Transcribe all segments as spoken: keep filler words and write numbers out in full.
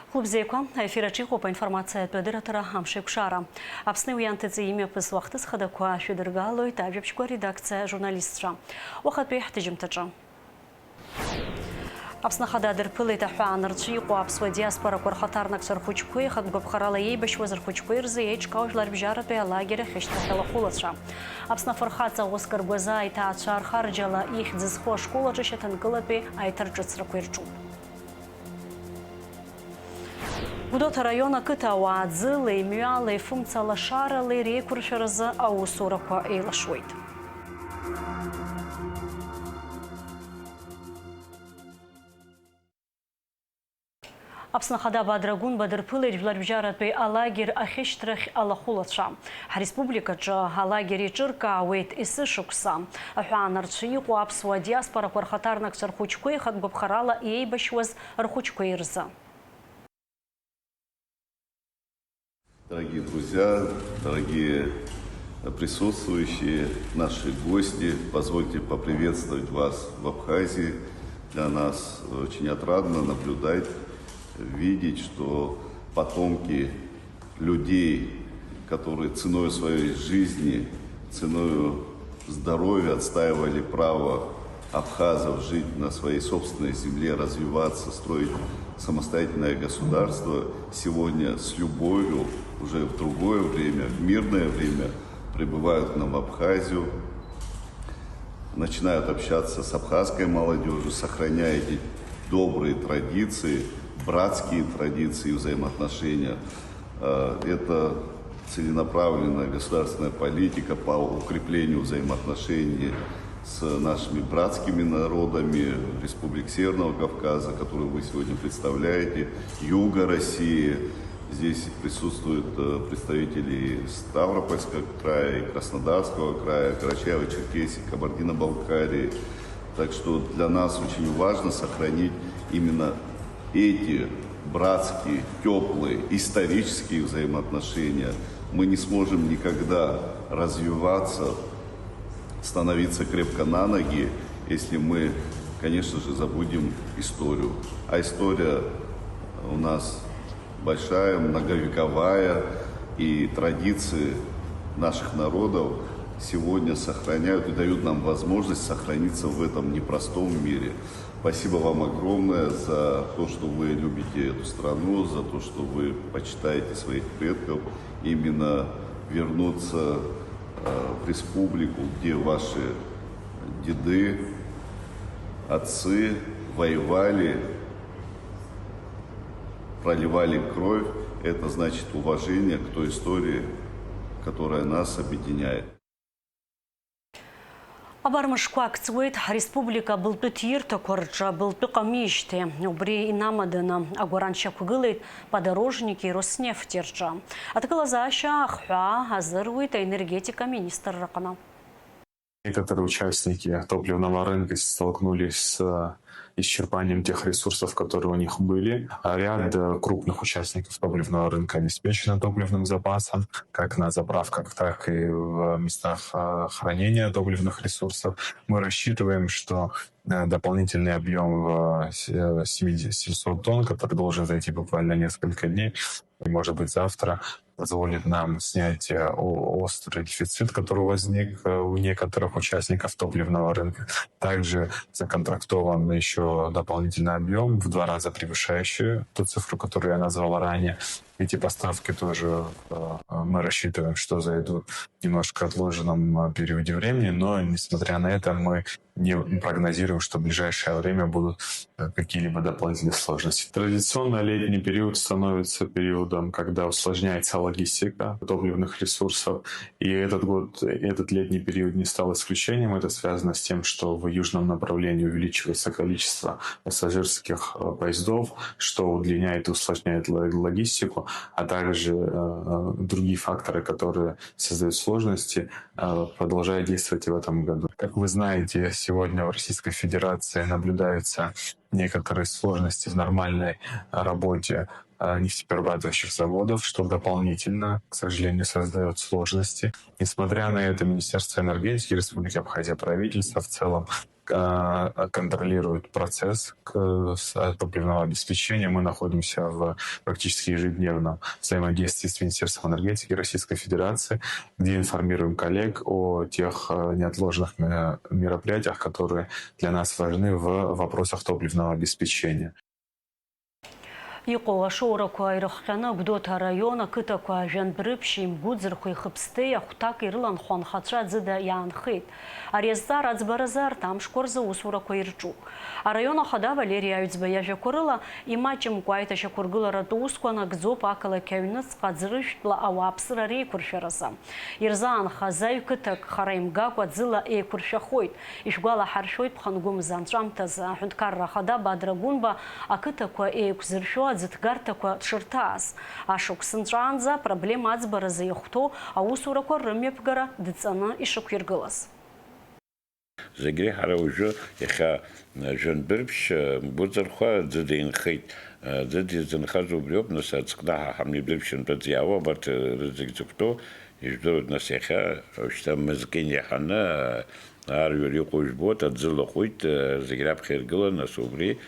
Хәылбзиақәа, аефир аҿы иҟоуп аинформациатә адырраҭара Амшеиқәшара. Аԥсны уи анҭыҵ имҩаԥысуа ахҭыс хадақәа шәыдыргалоит ажәабжьқәа редакциа ажурналистцәа. Уахатәи ҳҭыжьымҭаҿы. Аԥсны Ахада адырԥылеит аҳәаанырцә иҟоу аԥсуа диаспорақәа рхаҭарнакцәа рхәыҷқәеи хатә гәаԥхарала еибашьуаз рхәыҷқәеи рзы еиҿкаау жәларбжьаратәи алагер ахьышьҭрахь алахәылацәа. Аԥсны Афырхаҵа Оскар Гәазаа иҭаацәа рхарџьала ихьӡ зху ашкол аҿы шьаҭанкылатәи аиҭарҿыцрақәа ирҿуп. Гәдоуҭа араион ақыҭа ауаа ӡылеи, мҩалеи, фымца лашаралеи реиқәыршәаразы аусурақәа еилашуеит. Аԥсны Ахада Бадра Гәынба дырԥылеит жәларбжьаратәи алагер ахьышьҭрахь алахәылацәа. Ҳреспубликаҿы алагер еиҿыркаауеит есышықәса. Аҳәаанырцә иҟоу аԥсуа диаспорақәа рхаҭарнакцәа рхәыҷқәеи хатә гәаԥхарала еибашьуаз рхәыҷқәеи рзы. Дорогие друзья, дорогие присутствующие, наши гости, позвольте поприветствовать вас в Абхазии. Для нас очень отрадно наблюдать, видеть, что потомки людей, которые ценой своей жизни, ценой здоровья отстаивали право абхазов жить на своей собственной земле, развиваться, строить самостоятельное государство, сегодня с любовью, уже в другое время, в мирное время, прибывают к нам в Абхазию, начинают общаться с абхазской молодежью, сохраняя эти добрые традиции, братские традиции взаимоотношения. Э, это целенаправленная государственная политика по укреплению взаимоотношений с нашими братскими народами республик Северного Кавказа, которые вы сегодня представляете, Юга России. Здесь присутствуют, э, представители и Ставропольского края, и Краснодарского края, Карачаево-Черкесии, Кабардино-Балкарии. Так что для нас очень важно сохранить именно эти братские, теплые, исторические взаимоотношения. Мы не сможем никогда развиваться, становиться крепко на ноги, если мы, конечно же, забудем историю. А история у нас большая, многовековая, и традиции наших народов сегодня сохраняют и дают нам возможность сохраниться в этом непростом мире. Спасибо вам огромное за то, что вы любите эту страну, за то, что вы почитаете своих предков. Именно вернуться, э, в республику, где ваши деды, отцы воевали, проливали кровь, это значит уважение к той истории, которая нас объединяет. Абар мышқәак ҵуеит ҳреспублика абылтәы ҭирҭақәа рҿы абылтәы ҟамижьҭеи. Убри инамаданы агәаран шьақәгылеит Подорожники, Роснефти рҿы. Аҭагылазаашьа ахҳәаа азыруит аенергетика министрраҟны. Некоторые участники топливного рынка столкнулись с, э, исчерпанием тех ресурсов, которые у них были. А ряд, э, крупных участников топливного рынка обеспечено топливным запасом, как на заправках, так и в местах, э, хранения топливных ресурсов. Мы рассчитываем, что, э, дополнительный объем в, э, с-, э, семьдесят, семьсот тонн, который должен зайти буквально несколько дней, и, может быть, завтра, позволит нам снять, э, о-, острый дефицит, который возник, э, у некоторых участников топливного рынка. Также законтрактован еще дополнительный объем, в два раза превышающий ту цифру, которую я назвал ранее. Эти поставки тоже, э, мы рассчитываем, что зайдут в немножко отложенном, э, периоде времени, но, несмотря на это, мы не прогнозируем, что в ближайшее время будут, э, какие-либо дополнительные сложности. Традиционно летний период становится периодом, когда усложняется логистика топливных ресурсов, и этот год, этот летний период не стал исключением. Это связано с тем, что в южном направлении увеличивается количество пассажирских, э, поездов, что удлиняет и усложняет ло-, логистику, а также, э, э, другие факторы, которые создают сложности, э, продолжает действовать и в этом году. Как вы знаете, сегодня в Российской Федерации наблюдаются некоторые сложности в нормальной, э, работе, э, нефтеперерабатывающих заводов, что дополнительно, к сожалению, создаёт сложности. Несмотря на это, Министерство энергетики Республики Абхазия, правительство в целом а, контролирует процесс к-, с-, топливного обеспечения. Мы находимся в практически ежедневном взаимодействии с Министерством энергетики Российской Федерации, где информируем коллег о тех, э, неотложных ме-, мероприятиях, которые для нас важны в вопросах топливного обеспечения. Иҟоу ашоурақәа ирыхҟьаны Гәдоуҭа араион ақыҭақәа Жәандәрыԥшьи, Мгәыӡырхәи, Хыԥсҭеи ахәҭак ирыланхо анхацәа аӡы даиаанхеит. Ари азҵаара аӡбаразы арҭ амшқәа рзы аусурақәа ирҿуп. Араион ахада Валери Аҩӡба иажәақәа рыла, имаҷымкәа аиҭашьақәыргыларатә усқәа нагӡоуп ақалақь аҩныҵҟа ӡрыжәтәла ауааԥсыра реиқәыршәаразы. Ирзаанхаз аҩ қыҭак хара имгакәа ӡыла еиқәыршәахоит. Ишәгәалаҳаршәоит, ԥхынгәымз анҵәамҭазы аҳәынҭқарра ахада Бадра Гәынба ақыҭақәа еиқәзыршәо аӡыҭгарҭақәа дшырҭааз. Ашықәс нҵәаанӡа апроблема аӡбаразы иахәҭоу аусурақәа рымҩаԥгара дҵаны ишықәиргылаз. Зегь реиҳа ҳара уажәы иахьа, э, Жәандәрыԥшь, э, Мгәыӡырхәа аӡы деинхеит. Э, аӡы дизынхаз убриоуп, нас аӡкнаҳа Ҳамидырԥшь нтәаӡа иаауа, абарҭ, э, рызегь зықәтәоу, ижәдыруеит, нас иахьа, уажәшьҭа мызкы инеиҳаны, э, арҩар иҟоу жәбоит, аӡы лаҟәит, э, зегь раԥхьа иргылан, нас убри,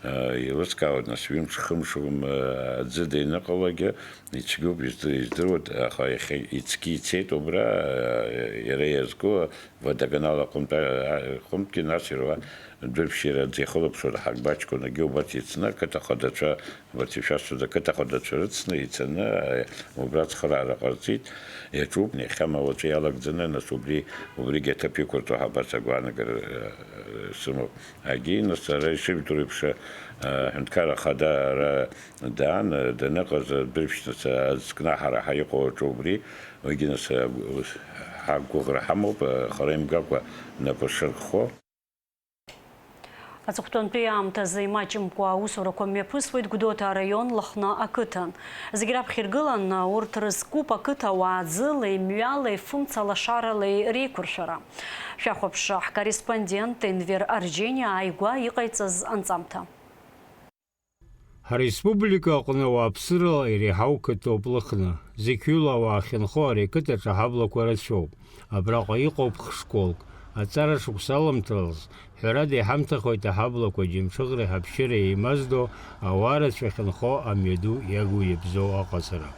э, еилыскаауеит, нас ҩымш, хымш, э, аӡы деиныҟалагьы ицәгьоуп, изды-, издыруеит, аха иахьа ицқьы ицеит убра, э, иара иазку, Водоканал аҟынтә, а, аҟынтәгьы, нас иара Дәрыԥшьи аӡы ихылаԥшуа ҳагбаҷкәын, егьи убарҭ ицны, ақыҭа хадацәа, убарҭ ишәасҳәоз, ақыҭа хадацәа рыцны ицаны, а, убра ацхыраара ҟарҵеит, иаҿуп, иахьа ма уаҵәы иалагӡаны, нас убри, убригьы аҭыԥ иқәырҵо ҳабарц агәаанагара, а, сымоуп. Егьи, нас ара ишыжәдыруа еиԥш, а, аҳәынҭқар ахада ара даан, а, даныҟаз, а, Дәрыԥшь, нас, а, аӡкнаҳа ҳара ҳа иҟоу аҿы убри, Уигьы нас, агә-, ус, ҳа агәыӷра ҳамоуп, хара имгакәа нап шырххо. Аҵыхәтәантәи аамҭазы имаҷымкәа аусурақәа мҩаԥысуеит Гәдоуҭа араион Лыхны ақыҭан. Зегь раԥхьа иргыланы, урҭ рызкуп ақыҭауаа ӡылеи мҩалеи фымца лашаралеи реиқәыршәара. Шәахәаԥш, ҳкорреспондент Енвер Арџьениа ааигәа иҟаиҵаз анҵамҭа. Ҳреспублика аҟны ауааԥсырала иреиҳау қыҭоуп Лыхны. Зықьҩыла ауаа ахьынхо ари ақыҭаҿы аҳаблақәа рацәоуп. Абраҟа иҟоуп хшколк. Аҵара шықәса аламҭалаз, ҳәарада, иҳамҭахоит аҳаблақәа Џьамҽыхреи Ҳаԥшьыреи еимаздо, ауаа рацәа ахьынхо амҩаду иагу иабзоу аҟаҵара.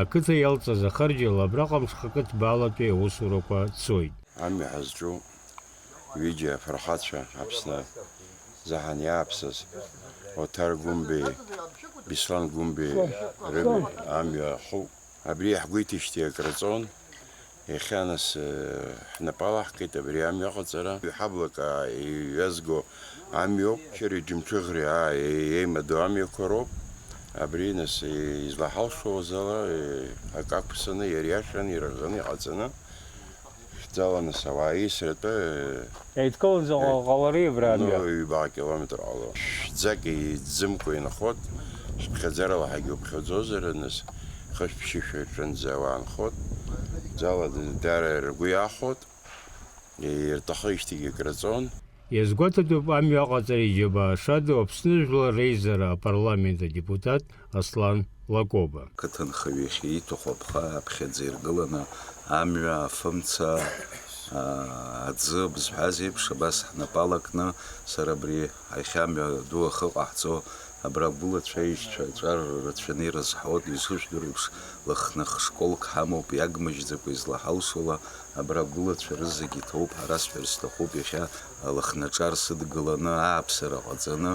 Ақыҭа иалҵыз ахырџьал абраҟа мшхакы ҭбаалатәи аусурақәа цоит. Амҩа ҳазҿу ҩыџьа афырхацәа Аԥсны заҳан иааԥсаз, Оҭар Гәымбеи Беслан Гәымбеи рымҩа амҩа ахуп. Абри иаҳгәеиҭеижьҭеи акраҵон, иахьа нас, э, ҳнапы алаҳкит абри амҩа аҟаҵара. Ҳаблак, аа, иҩазго амҩоуп, Шьыри Џьымҭыӷри, аа, е-, еимадоу амҩақәа роуп. Абри нас, е-, излаҳалшоз ала, е-, акы ақәԥсаны, иара иашан, ирӷаны иҟаҵаны. Ԥшӡала нас ауаа еисратәы, Еидкыланы заҟа ҟалари абра амҩа? Ну, ҩба километр ҟало. Ԥшӡак иӡымкәа инхот, ԥхьаӡарала ҳагьуԥхьаӡозар, нас хышә-ԥшьышә рҿынӡа ауаа нхот. Ӡала даара ргәы иахәот, ирҭахижьҭеигьы краҵон. Иазгәаҭатәуп амҩа аҟаҵара иџьабаа шаду Аԥсны Жәлар Реизара апарламент адепутат Аслан Лакоба. Қыҭанхаҩы иахьа ииҭаху аԥха аԥхьаӡа иргыланы амҩа, афымца, аа, аӡы, бызҳәаз еиԥш, абас ҳнапы алакны, сара абри аихьамҩа ду ахы ҟаҳҵо, абра агәылацәеижьцәа аҿар рацәаны ирызҳауеит, изышәдыруа еиԥш, Лыхны хшколк ҳамоуп, иагмыжьӡакәа излаҳалшола, абра агәылацәа рызегьы иҭоуп, ҳара сҳәар сҭахуп, иахьа Лыхны аҿар сыдгыланы, ааԥсара ҟаҵаны,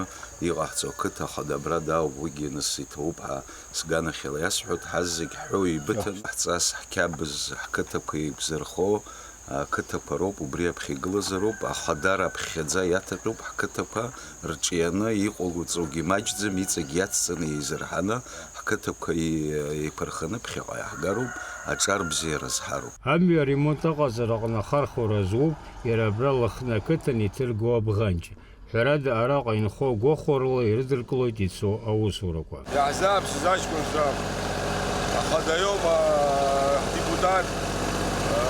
иҟаҳҵо ақыҭа ахада абра даауп, уигьы нас иҭоуп ҳәа сганахьала иасҳәоит, ҳазегь ҳҳәоу еибыҭан, ҳҵас, ҳқьабз, ҳқыҭақәа еиқәзырхо ақыҭақәа роуп, убри аԥхьа игылазароуп, ахадара аԥхьаӡа иаҭатәуп, ҳқыҭақәа рҿианы иҟоуҵогьы маҷӡам, иҵегь иацҵаны еизырҳаны, ҳқыҭақәа еи-, еиқәырханы ԥхьаҟа иаҳгароуп, аҿар бзиара зҳароуп. Амҩа аремонт аҟаҵара аҟны ахархәара зуоуп, иара абра Лыхны ақыҭан иҭыргоу абӷанҷ. Ҳәарада, араҟа инхо агәахәарыла ирыдыркылоит ицо аусурақәа. Иаҳзааԥсаз аҷкәынцәа, ахадаҩоуп, а, ҳдепутат, а,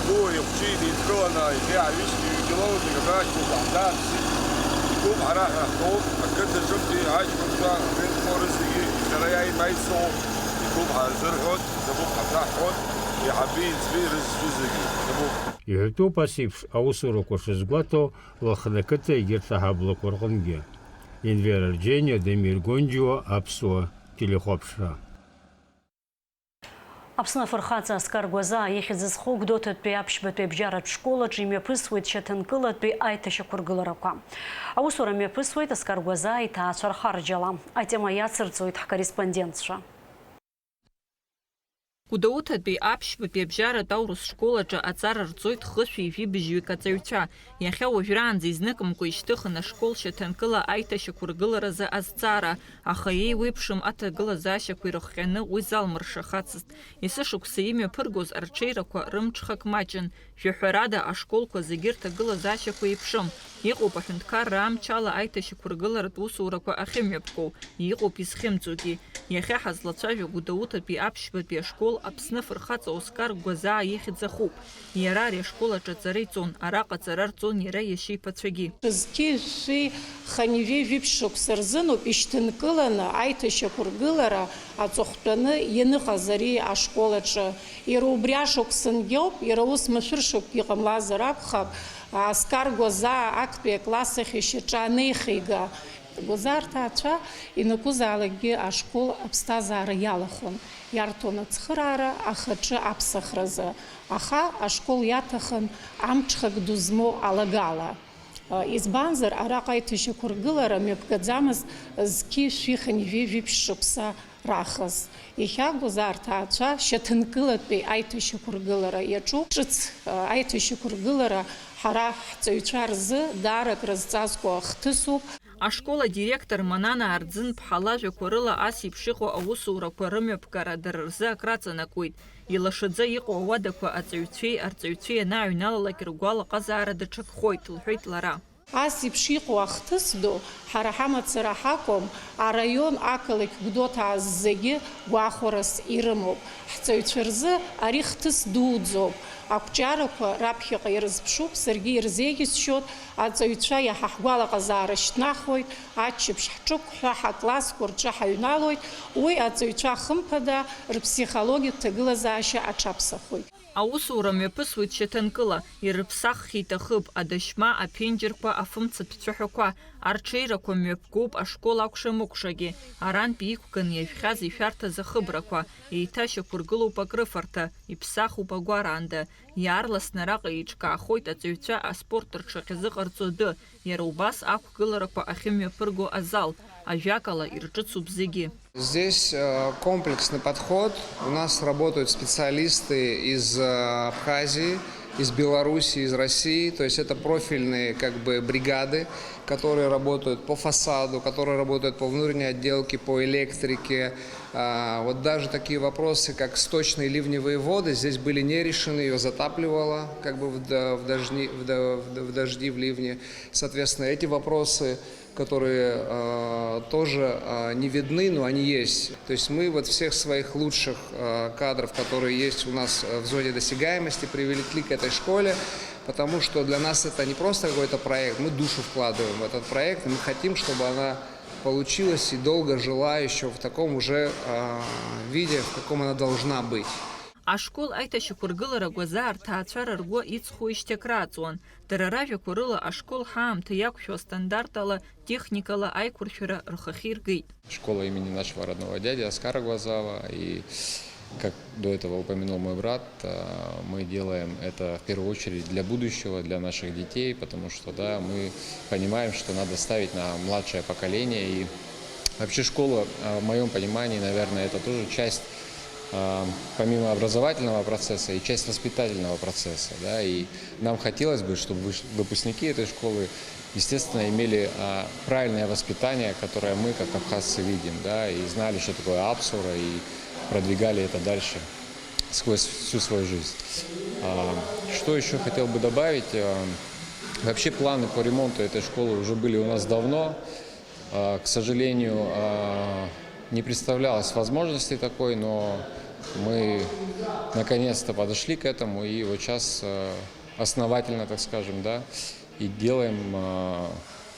ду ихәҷы идкыланы, иахьа ҩышьҭа ҩ-километрак абра аҷкәынцәа ҳзааԥсеит. Иҭоуп, ҳара ҳәа ҳтәоуп, ақыҭаҿынтәи аҷкәынцәа ахьынхо рызегьы шәара иааимаицо иҭоуп ҳарзырҳәоит, иҭабуп ҳазаҳҳәоит. Иаҳаби иӡбеи рызҿу зегьы, иҭабуп. Иҳәатәуп ас еиԥш аусурақәа шазгәаҭоу Лыхны ақыҭа егьырҭ аҳаблақәа рҟынгьы. Енвер Арџьениа, Дамир Гонџьуа, Аԥсуа телехәаԥшра. Аԥсны афырхаҵа Аскар Гәазаа ихьӡ зху Гәдоуҭатәи аԥшьбатәи абжьаратә школ аҿы имҩаԥысуеит шьаҭанкылатәи аиҭашьақәыргыларақәа. Аусура мҩаԥысуеит Аскар Гәазаа иҭаацәа рхарџьала. Атема иацырҵоит ҳкорреспондентцәа. Гәдоуҭатәи аԥшьбатәи абжьаратә аурыс школ аҿы аҵара рҵоит хышәи жәибжьҩык аҵаҩцәа. Иахьа уажәраанӡа изныкымкәа ишьҭыхын ашкол шьаҭанкыла аиҭашьақәыргыларазы азҵаара, аха еиуеиԥшым аҭагылазаашьақәа ирыхҟьаны уи залмыршахацызт. Есышықәса имҩаԥыргоз арҽеирақәа рымҽхак маҷын. Жәаҳәарада, ашколқәа зегьы рҭагылазаашьақәа еиԥшым. Иҟоуп аҳәынҭқарра амчала аиҭашьақәыргыларатә усурақәа ахьымҩаԥгоу, иҟоуп изхьымӡогьы. Иахьа ҳазлацәажәо Гәдоуҭатәи аԥшьбатәи ашкол Аԥсны афырхаҵа Оскар Гәазаа ихьӡ ахуп. Иара ари ашкол аҿы аҵара иҵон, араҟа аҵара рҵон иара иашьа иԥацәагьы. Зқьи жәшәи хынҩажәи жәиԥшь шықәса рзыноуп ишьҭынкыланы аиҭашьақәыргылара аҵыхәтәаны ианыҟаз ари ашкол аҿы. Иара убри ашықәсангьы ауп, иара ус машәыршақәгьы ҟамлазар акәхап, Аскар Гәазаа актәи акласс ахь ишьаҿа анеихига. Гәазаа рҭаацәа ианакәызаалакгьы ашкол аԥсҭазаара иалахәын, иарҭон ацхыраара ахаҿы аԥсахразы, аха ашкол иаҭахын амҽхак ду змоу алагала. Избанзар, араҟа аиҭашьақәыргылара мҩаԥгаӡамызт зқьи шәи хынҩажәи жәиԥшь шықәса раахыс. Иахьа Гәазаа рҭаацәа шьаҭанкылатәи аиҭашьақәыргылара иаҿуп. Ҿыц аиҭашьақәыргылара ҳара ҳҵаҩцәа рзы даара акрызҵазкуа ахҭысуп. Ашкол адиректор Манана Арӡынԥҳа лажәақәа рыла ас еиԥш иҟоу аусурақәа рымҩаԥгара дара рзы акраҵанакуеит. Илашаӡа иҟоу ауадақәа аҵаҩцәеи арҵаҩцәеи анааҩналалак ргәалаҟазаара даҽакхоит, лҳәеит лара. Ас еиԥш иҟоу ахҭыс ду ҳара ҳамацара ҳакәым, араион ақалақь Гәдоуҭаа зегьы гәахәарас ирымоуп. Ҳҵаҩцәа рзы ари хҭыс дуӡӡоуп. Ақәҿиарақәа раԥхьаҟа ирызԥшуп, саргьы ирзеиӷьысшьоит, аҵаҩцәа иаҳа ҳгәалаҟазаара шьҭнахуеит, аччаԥшь ҳҿықәҳәа ҳаклассқәа рҿы ҳаҩналоит, уи аҵаҩцәа хымԥада рыԥсихологиатә ҭагылазаашьа аҽаԥсахуеит. Аусура мҩаԥысуеит шьаҭанкыла, ирыԥсаххьеит ахыб, адашьма, аԥенџьырқәа, афымцатә цәаҳәақәа, арҽеирақәа мҩаԥгоуп ашкол акәша-мыкәшагьы, арантәи иқәганы иажәхьаз ишәарҭаз ахыбрақәа, еиҭашьақәыргылоуп акрыфарҭа, иԥсахуп агәараанда, иаарласны араҟа еиҿкаахоит аҵаҩцәа аспорт рҽахьазыҟарҵо адәы, иара убас ақәгыларақәа ахьымҩаԥырго азал, ажәакала, ирҿыцуп зегьы. Здесь комплексный подход. У нас работают специалисты из Абхазии, из Беларуси, из России. То есть это профильные как бы бригады, которые работают по фасаду, которые работают по внутренней отделке, по электрике. Вот даже такие вопросы, как сточные ливневые воды, здесь были не решены, ее затапливало как бы в дожди, в дожди, в ливне. Соответственно, эти вопросы которые э, тоже э, не видны, но они есть. То есть мы вот всех своих лучших э, кадров, которые есть у нас в зоне досягаемости, привлекли к этой школе, потому что для нас это не просто какой-то проект, мы душу вкладываем в этот проект, и мы хотим, чтобы она получилась и долго жила еще в таком уже э, виде, в каком она должна быть. Ашкол аиҭашьақәыргылара Гәазаа рҭаацәара ргәы иҵхо ишьҭак раҵуан. Дара ражәақәа рыла, ашкол ҳаамҭа иақәшәо астандарт ала техникала аиқәыршәара рхахьы иргеит. Школа имени нашего родного дяди Аскара Гвазава и, как до этого упомянул мой брат, мы делаем это в первую очередь для будущего, для наших детей, потому что, да, мы понимаем, что надо ставить на младшее поколение. И вообще школа, в моем понимании, наверное, это тоже часть помимо образовательного процесса и часть воспитательного процесса, да, и нам хотелось бы, чтобы выпускники этой школы, естественно, имели правильное воспитание, которое мы, как абхазцы, видим, да, и знали, что такое апсура, и продвигали это дальше сквозь всю свою жизнь. Что еще хотел бы добавить? Вообще планы по ремонту этой школы уже были у нас давно. К сожалению, не представлялось возможности такой, но мы наконец-то подошли к этому, и вот сейчас основательно, так скажем, да, и делаем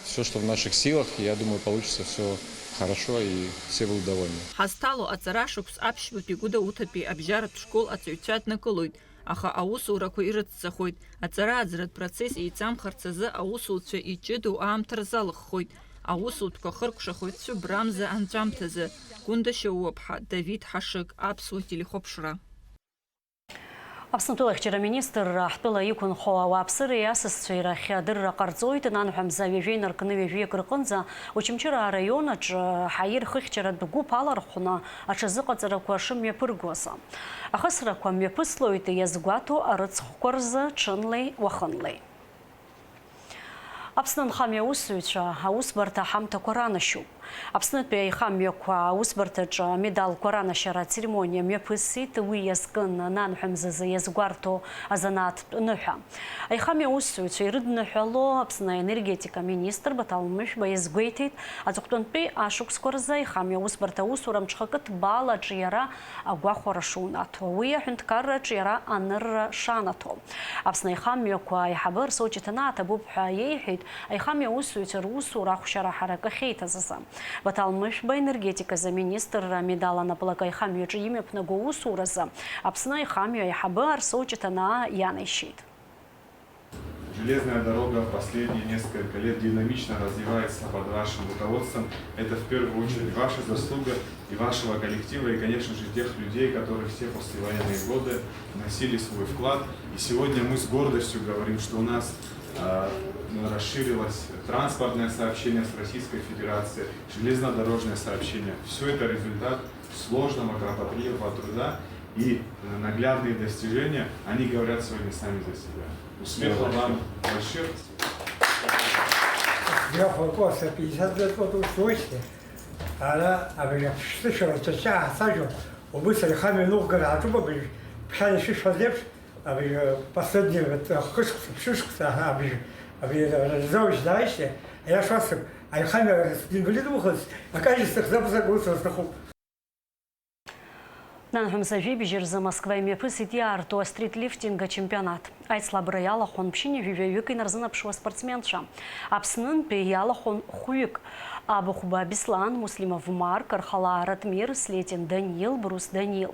все, что в наших силах, и я думаю, получится все Хорошо, и все будут довольны. Ҳазҭало аҵара шықәс аԥшьбатәи Гәдоуҭатәи абжьаратә школ аҵаҩцәа днакылоит, аха аусурақәа ирыцҵахоит. Аҵара-ааӡаратә процесс еиҵамхарц азы аусуцәа иҷыдоу аамҭа рзалыххоит. Аусутәқәа хыркәшахоит цәыббрамза анҵәамҭазы. Гәында Шьоуаԥҳа, Давид Ҳашыг, Аԥсуа телехәаԥшра. Аԥсны атәылахьчара аминистрра ҳтәыла иқәынхо ауааԥсыреи асасцәеи рахь адырра ҟарҵоит, нанҳәа мза ҩажәи наркны ҩажәиак рҟынӡа Очамчыра араион аҿы ҳаир хыхьчаратә гәыԥ алархәны аҽазыҟаҵарақәа шымҩаԥыргоз. Ахысрақәа мҩаԥыслоит иазгәаҭо арыцхәқәа рзы ҽынлеи уахынлеи. Аԥсны анхамҩа аусзуҩцәа аусбарҭа аҳамҭақәа ранашьоуп. Аԥснытәи аихамҩақәа аусбарҭаҿы амедалқәа ранашьара ацеремониа мҩаԥысит, уи иазкын нанҳәа мзазы иазгәарҭо азанааҭтә ныҳәа. Аихамҩа аусзуҩцәа ирыдныҳәало Аԥсны аенергетика министр Баҭал Мышәба иазгәеиҭеит, аҵыхәтәантәи ашықәсқәа рзы аихамҩа аусбарҭа аусура мҽхакы ҭбаала аҿиара агәахәара шунаҭо, уи аҳәынҭқарра аҿиара анырра шанаҭо. Аԥсны аихамҩақәа аиҳабы Арсоу Ҷыҭанаа ҭабуп ҳәа иеиҳәеит аихамҩа аусзуҩцәа русура ахәшьара ҳаракы ахьеиҭаз азы. Баҭал Мышәба аенергетиказы аминистрра амедал анаплак аихамҩаҿы имҩаԥнаго усуразы Аԥсны аихамҩа аиҳабы Арсоу Ҷыҭанаа ианаишьеит. Железная дорога в последние несколько лет динамично развивается под вашим руководством. Это в первую очередь ваша заслуга и вашего коллектива, и, конечно же, тех людей, которые все послевоенные годы вносили свой вклад. И сегодня мы с гордостью говорим, что у нас э, расширилось транспортное сообщение с Российской Федерацией, железнодорожное сообщение. Все это результат сложного, кропотливого труда и э, наглядные достижения, они говорят сегодня сами за себя. Успехов вам больших! Дыгъэ хъуакъо сэ пятьдесят лет къыуитӏу сшъощты. Ара абыржэ пшъэшъэу чэчэ хьасажьэу, убыс аихамэ ныгъогъэ рахьатыба абыржэ пшъан шъышъуфэз еплъ, абыржэ последние вот хышъхъуса, пшъышъхъуса, абыржэ, абыржэ Раджзауч даишъэ, ая шъуасэп, аихамэ инвалид ухъыс, акажьы сыхъзапса гъусэ сыхъуп. Нанҳәа мза жәибжь рзы Москва имҩаԥысит иаарту астритлифтинг ачемпионат. Аицлабра иалахәын ԥшьынҩажәи жәаҩык инарзынаԥшуа спортсменцәа. Аԥснынтәи иалахәын хәҩык, Абыхәба Беслан, Муслимов Марк, Рхалаа Ратмир, Слетин Даниил, Брус Даниил.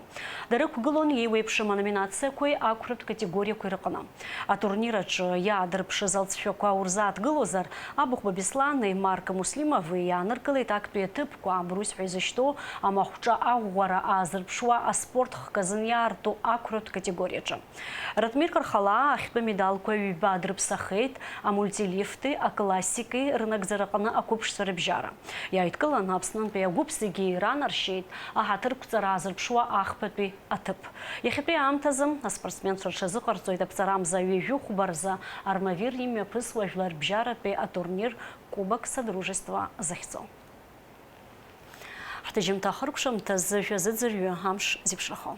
Дара ықәгылон иеиуеиԥшым аноминациақәеи ақәратә категориақәеи рҟны. Атурнир аҿы иаадырԥшыз алҵшәақәа урзааҭгылозар, Абыхәба Беслани Марк Муслимови иааныркылеит актәи аҭыԥқәа, Брус ҳәа изышьҭоу амахәҿа аӷәӷәара аазырԥшуа аспорт хк азын иаарту ақәратә категориаҿы. Ратмир Кархалаа ахьтәы медалқәа ҩба дрыԥсахеит, амультилифти аклассики рынагӡараҟны ақәыԥшцәа рыбжьара. Иааидкыланы Аԥснынтәи агәыԥ зегьы иранаршьеит аҳаҭырқәҵара аазырԥшуа ахԥатәи аҭыԥ. Иахьатәи аамҭазы аспортсменцәа рҽазыҟарҵоит аԥҵарамза ҩажәи хәба рзы Армавир имҩаԥысуа жәларбжьаратәи атурнир Кубок Содружества захьӡу. Ҳҭыжьымҭа ахыркәшамҭазы шәазыӡырҩы, амш зеиԥшрахо.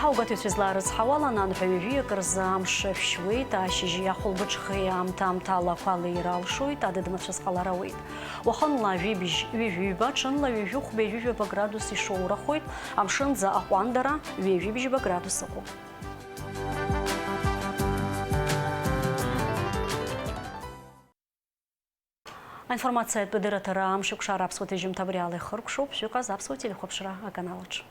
Ҳаугәаҭаҩцәа излаарыцҳауала, нанҳәа ҩажәиак рзы амш шәшьуеит, ашьыжьи ахәылбыҽхеи аамҭа-аамҭала ақәа леира алшоит, адыд-мацәыс ҟалар ауеит. Уахынла жәибжь ҩажәи ҩба, ҽынла ҩажәи хәба, ҩажәи жәаба градус ишоурахоит, амшынӡа аҟәандара ҩажәи бжьба градус ыҟоуп. Аинформациатә дырраҭара амшыкәшара аԥсуа ҭыжьымҭа абри ала ихыркәшоуп. Шәыҟаз аԥсуа телехәаԥшра аканалаҿ.